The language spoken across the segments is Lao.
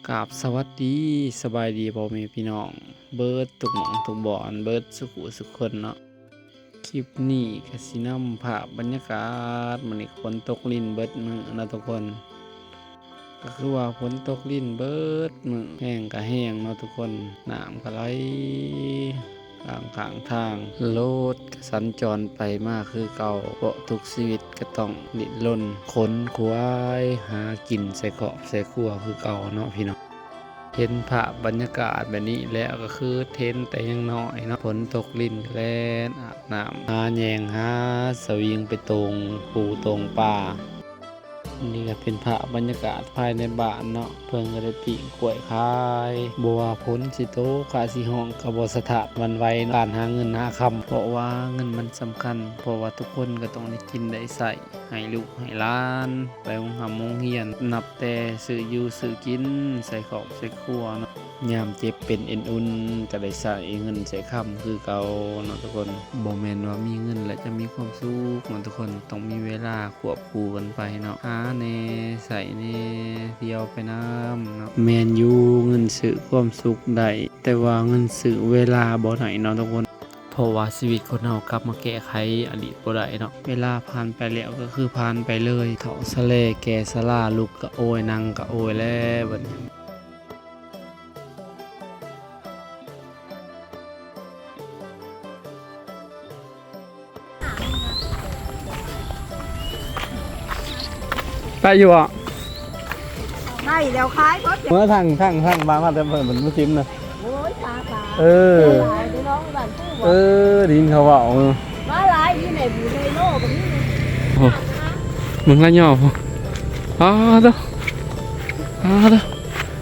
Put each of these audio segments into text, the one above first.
ກາບສະຫວັດດີ ສະບາຍດີພໍ່ແມ່ພີ່ນ້ອງ ເບິດທຸກໝ່ອງທຸກບ່ອນ ເບິດສູ່ຜູ້ສູ່ຄົນເນາະ. ຄລິບນີ້ກະຊິນຳພາບບັນຍາກາດ ມື້ນີ້ກະຝົນຕົກລິນເບິດມື້ເນາະທຸກຄົນ. ກະຄືວ່າຝົນຕົກລິນເບິດມື້ ແຮງກະແຮງເນາະທຸກຄົນ ນ້ຳກະໄຫຼຂ້າງທາງ ລົດກະສັນຈອນໄປມາຄືເກົ່າ ເພາະທຸກຊີວິດກະຕ້ອງດີ້ນລົນຂົນຂວາຍຫາກິນໃສ່ຄອບໃສ່ຄົວຄືເກົ່າເນາະພີ່ນ້ອງ. ເຫັນພາບບັນຍາກາດແບບນີ້ແລ້ວກະຄືເຫັນແຕ່ຍັງນ້ອຍເນາະ ຝົນຕົກລິນກະແລ່ນອາບນ້ຳ ຫາແຍງຫາສະວິງໄປໂຕ່ງປູໂຕ່ງປາ. ນີ້ກະເປັນພາບບັນຍາກາດພາຍໃນບ້ານເນາະ ເພິ່ນກະໄດ້ປີ້ງກ້ວຍຂາຍ ບໍ່ວ່າຝົນຊິຕົກຟ້າຊິຮ້ອງກະບໍ່ສະທ້ານຫວັ່ນໄຫວເນາະ ການຫາເງິນຫາຄຳ ເພາະວ່າເງິນມັນສຳຄັນ ເພາະວ່າທຸກຄົນກະຕ້ອງໄດ້ກິນໄດ້ໃຊ້ ໃຫ້ລູກໃຫ້ຫຼານໄປໂຮງຮ່ຳໂຮງຮຽນ ນັບແຕ່ຊື້ຢູ່ຊື້ກິນ ໃສ່ຄອບໃສ່ຄົວເນາະ. ຍາມເຈັບເປັນເອັນອຸ່ນກະໄດ້ໃຊ້ເງິນໃຊ້ຄຳຄືເກົ່າເນາະທຸກຄົນ. ບໍ່ແມ່ນວ່າມີເງິນແລ້ວຈະມີຄວາມສຸກເນາະທຸກຄົນ ຕ້ອງມີເວລາຄວບຄູ່ກັນໄປເນາະ ຫາແດ່ ໃຊ້ແດ່ ທ່ຽວໄປນຳເນາະ. ແມ່ນຢູ່ ເງິນຊື້ຄວາມສຸກໄດ້ ແຕ່ວ່າເງິນຊື້ເວລາບໍ່ໄດ້ເນາະທຸກຄົນ ເພາະວ່າຊີວິດຄົນເຮົາກັບມາແກ້ໄຂອະດີດບໍ່ໄດ້ເນາະ. ເວລາຜ່ານໄປແລ້ວກະຄືຜ່ານໄປເລີຍ ເຖົ້າຊະແລແກ່ຊະລາ ລຸກກະໂອຍ ນັ່ງກະໂອຍແລ້ວບັດນີ້. ໄດ້ຢູ່ບໍ່? ໄດ້ແລ້ວ ຂາຍເບິດ. ເມື່ອທັງ ທັງ ທັງບາງພັດເດີ ເພິ່ນ ເພິ່ນບໍ່ຊິມນະ. ໂອ້ຍ ຕາ ຕາ ເອີ ຫຼາຍເດ້ນ້ອງບ້ານປູບໍ່? ເອີ ໄດ້ຍິນເຂົາເວົ້າ ເອີ ມາຫຼາຍຢູ່ໃນບູເຮໂນກະມີ. ໂອ້ ເບິ່ງລະຍໍ້ພຸ້ນ ປາດໂທ້ ປາດໂທ້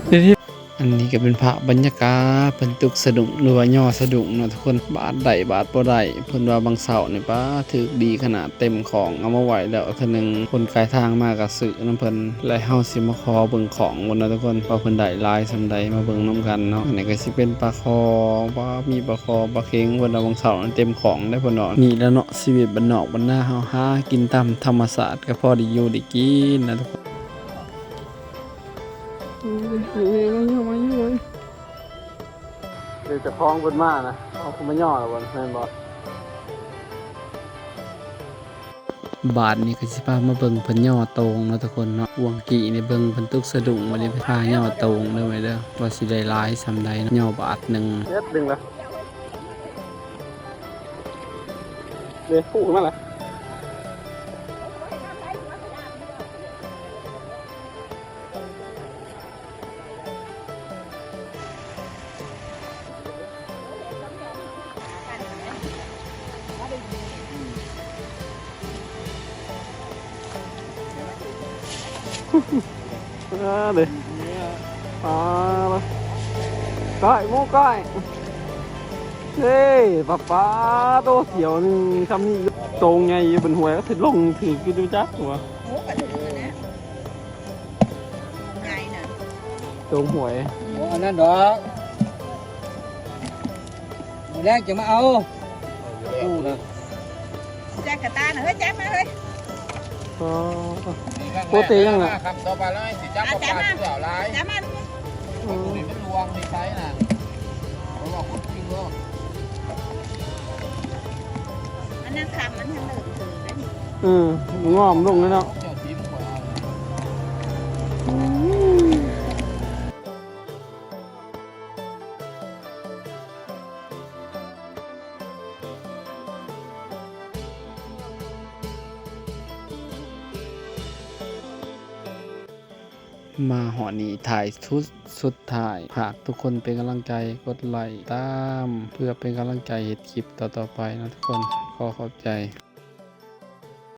ເດ ອັນນີ້ກະເປັນພາບບັນຍາກາດເພິ່ນຕຸກສະດຸ້ງ ຫຼືວ່າຍໍສະດຸ້ງເນາະທຸກຄົນ ບາດໄດ້ບາດບໍ່ໄດ້. ເພິ່ນວ່າບາງເຊົ້ານີ້ ປາ ຖືກດີຂະໜາດ ເຕັມຂອງເອົາມາໄວ້ແລ້ວເທື່ອໜຶ່ງ ຄົນກາຍທາງມາກະຊື້ນຳເພິ່ນ ແລະເຮົາຊິມາຂໍເບິ່ງຂອງເພິ່ນເນາະທຸກຄົນ ວ່າເພິ່ນໄດ້ຫຼາຍສ່ຳໃດ ມາເບິ່ງນຳກັນເນາະ. ອັນນີ້ກະຊິເປັນປາຄໍ່ ປາ ມີປາຄໍ່ ປາເຂັງ ເພິ່ນວ່າບາງເຊົ້າເຕັມຂອງເດ້ເພິ່ນເນາະ. ນີ້ແຫຼະເນາະ ຊີວິດບ້ານນອກບ້ານນາເຮົາ ຫາກິນຕາມທຳມະຊາດ ກະພໍໄດ້ຢູ່ໄດ້ກິນນະທຸກຄົນ. ອືມ ເອີ ເອີ ເອີ ເອີ ເອີ ເດີ ເຈົ້າຂອງເພິ່ນມານະ ເອົາເພິ່ນມາຍໍລະບໍ່ ແມ່ນບໍ່? ບາດນີ້ກະຊິພາມາເບິ່ງເພິ່ນຍໍໂຕ່ງເນາະທຸກຄົນເນາະ. ຫວ່າງກີ້ນີ້ເບິ່ງເພິ່ນຕຸກສະດຸ້ງ ບາດນີ້ພາຍໍໂຕ່ງເດີແມ່ເດີ ວ່າຊິໄດ້ຫຼາຍສ່ຳໃດເນາະ ຍໍບາດໜຶ່ງ. ເຮັດດຶງລະ ເດ ພຸ້ນມາລະ. ເອີ ເດ້ ປາ ກ້ອຍ ໝູກ້ອຍ ເດ້ ປາ ປາ ໂຕ ສຽວໜຶ່ງ ຊ່ຳນີ້ ໂຕໃຫຍ່ຢູ່ ເປັນຫວຍ ຊິລົງຖືກຢູ່ ຈັກຕົວະ. ໂອ້ ກະຖືກນະ ໃຫຍ່ນະ ໂຕຫວຍ. ອືມ ອັນນັ້ນດອກ ມື້ແລງຈະມາເອົາ ກູນະ ແຈກກະຕານະ ເຮີ້ຍ ແຈກມາເຮີ້ຍ. ອໍ ໂປເຕຍັງນະ ຄັບຕໍ່ໄປແລ້ວຊິຈັບ ອາ ປາ ຈານມາ ເສືອຫຼາຍ ຈານມາ ອືມ ນີ້ມັນລວງນີ້ໃສນະ ເພາະວ່າຄົນກິນໂລດ ມັນຍັງຄ່ຳ ມັນຍັງເລີ່ມຖືກເດ້ນີ້. ເອີ ງອມລົງເລີຍເນາະ. ອືມ. ມາຮອດນີ້ ທ້າຍສຸດ ສຸດທ້າຍ ຫາກທຸກຄົນເປັນກຳລັງໃຈ ກົດໄລ້ ຕາມ ເພື່ອເປັນກຳລັງໃຈເຮັດຄລິບຕໍ່ໆໄປເນາະທຸກຄົນ. ຂໍຂອບໃຈ.